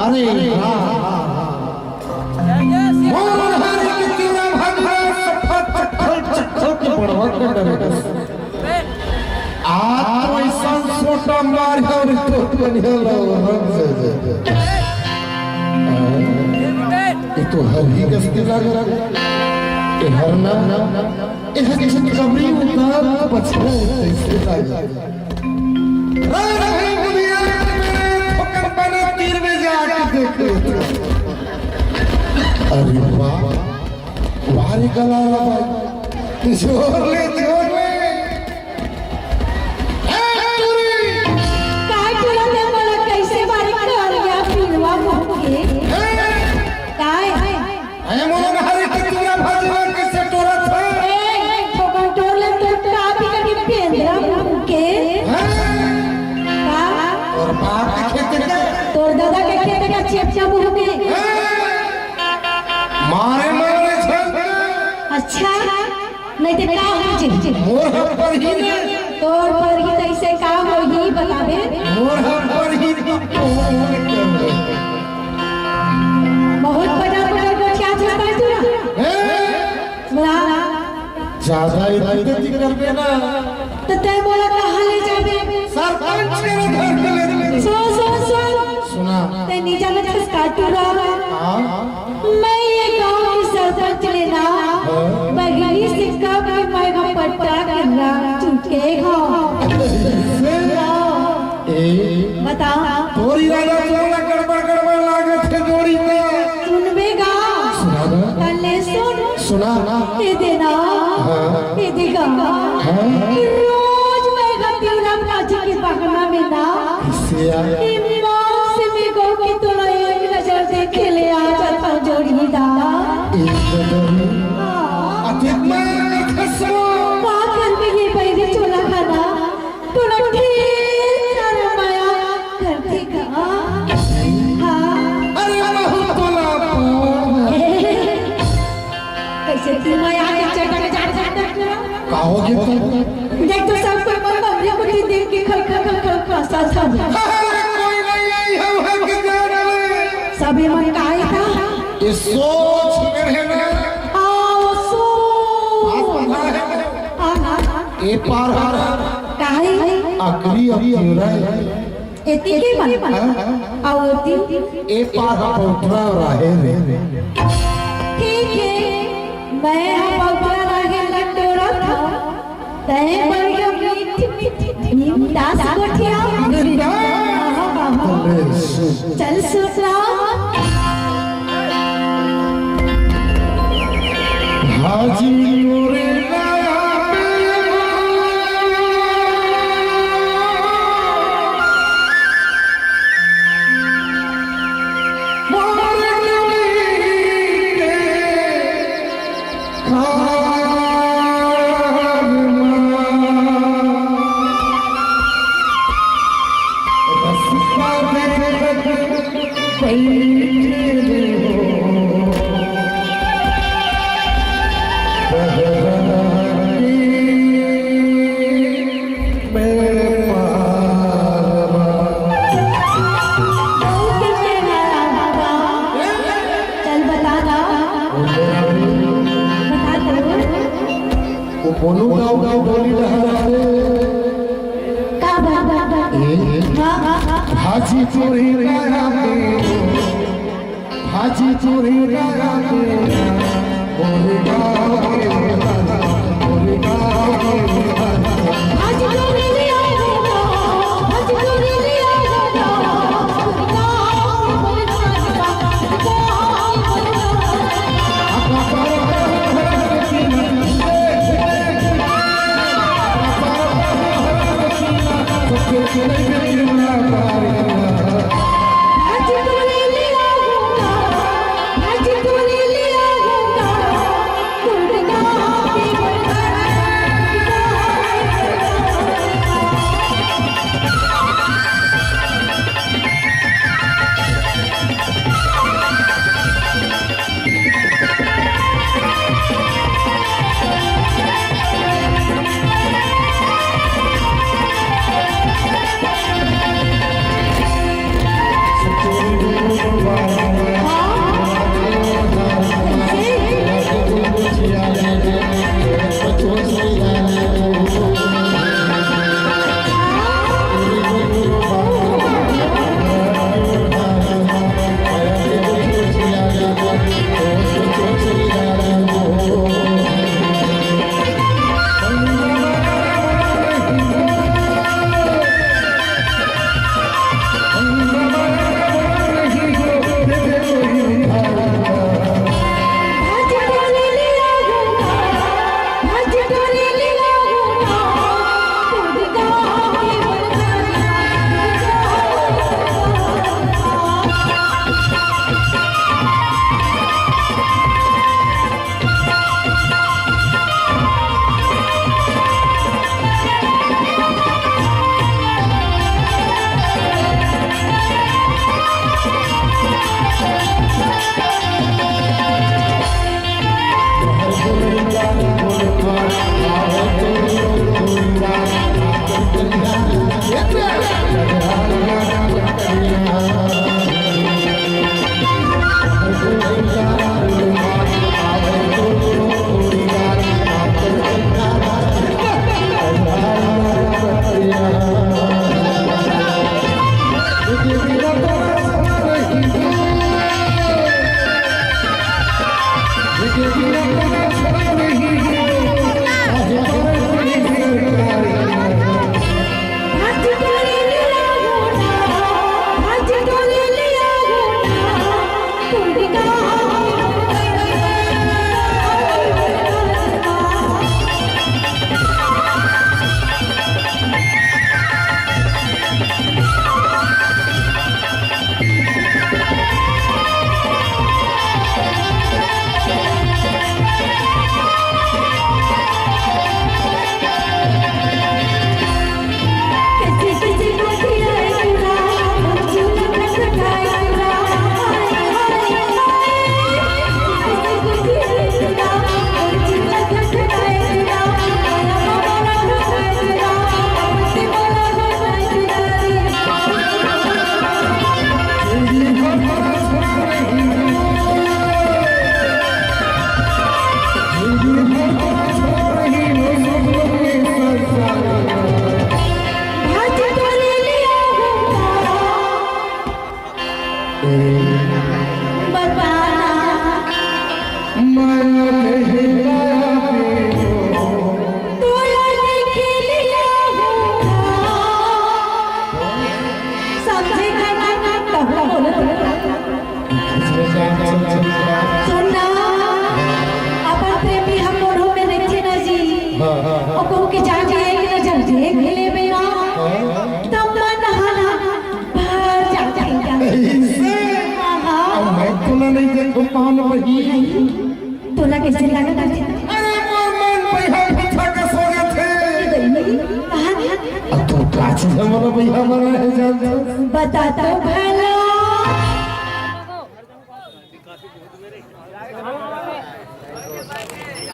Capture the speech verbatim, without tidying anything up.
अरे वाह। मोर हरी के चूरा भंगड़ा सफा चक्खल चक्खल के बड़वा कर डरे। आज तो ऐसा सोटा मार और तो बनिया लो हम से। ये तो हरी गस्ती लग रहा। ये हरना, ये हरी चितकबरी उतार बचना है इसके लग। रे रे दुनिया में ठोकर बने तीर में जाके देख। अरे वाह, भारी कला ला भाई, जोर ले, जोर ले। ए, टूरी! काय टूरा ते मोला कैसे बारीक कर गया पिलवा मुंह के? ए! काय? ए, मोला हरी के चूरा भंगड़ा कैसे टोरत है? ए, ठोकर टोर ले तो का बिगड़ के पेंदरा मुंह के? ए! का? और बाप के खेत के? तोर दादा के खेत के चेपचा मुंह के? ए! मारे मारे झंड। अच्छा, नहीं ते का हो जे? मोर हर पर ही ने। तोर पर ही तैसे का होही बताबे? मोर हर पर ही तो। बहुत बड़ा बड़ा गोठिया छुपा तू। ए! बोला। ज्यादा इतनी करबे ना। तो तै मोला कहाँ ले जाबे? सरपंच के घर के ले। सो, सो, सो। सुना। तै नी जानत हस का टूरा? हाँ। मैं ये गांव के सरपंच ले ना, हाँ। बहिनी से कब के मैं हम पट्टा करना चुके हो। ए? बता। तोरी राजा चोला गड़बड़ गड़बड़ लागत है जोड़ी में। सुनबे गा। सुना ना। कल ले सुन। सुना। ए देना। हाँ। ए देगा। हाँ। रोज मैं गतियों राम राजी के बगना में ना। किसे आ? ईमान से मैं गौ की तोड़ा एक नजर देखे ले आ जाता जोड़ी दा। एक नजर। हाँ। अधिक मैं खसरो। का कर में ये बैरी चोला खाना? तोला ढेर सारा माया करथे का? हाँ। अरे महू तोला पार। कैसे तू माया के चटक जात जात का हो गया तू? देख तो सब कोई मन बमरी को तीन दिन के खल खल खल खल खल सा सा। अरे कोई नहीं आई हम है कि जान ले। सभी मन काहे का? ये सोच मेरे में। हाँ, वो सोच। बात बता है। हाँ, हाँ, हाँ। ए पार हरा। काहे? अकरी अब जीवरा है। एती के मन? हाँ? आओ ओती। ए पार हा पौठरा और आहे रे। ठीक है, मैं हा पौठरा राहे लटोरा था। तय बढ़िया मीठ मीठ नीम दास गोठिया। बिंदास। चल सुतरा। हाजी मोरे लाया चल बता ना। बता ना। वो बोलू गाँव गाँव बोली लहरावे। का बात, बात, बात? ए? हाँ, हाँ, हाँ। हाजी तोरी राया में, हाजी तोरी राया में, बोली गाँव के, बोली गाँव के। हाजी तोरी राया में, हाजी तोरी राया में। सुन ना, अपन प्रेमी ह कोनो में रहिथे ना जी। अउ कहूँ के जान जाए कि ना जान जाए, मिले में ना। त मन ह ना भर जाथे। हाँ, हाँ। अब मैं तोला नहीं देखो पान वही। तोला कैसे लगा? अरे मोर मन बइहा बिछा के सो जाथे। कहाँ? अब तू का चीज हमला बइहा बना है जान? बता तो भला।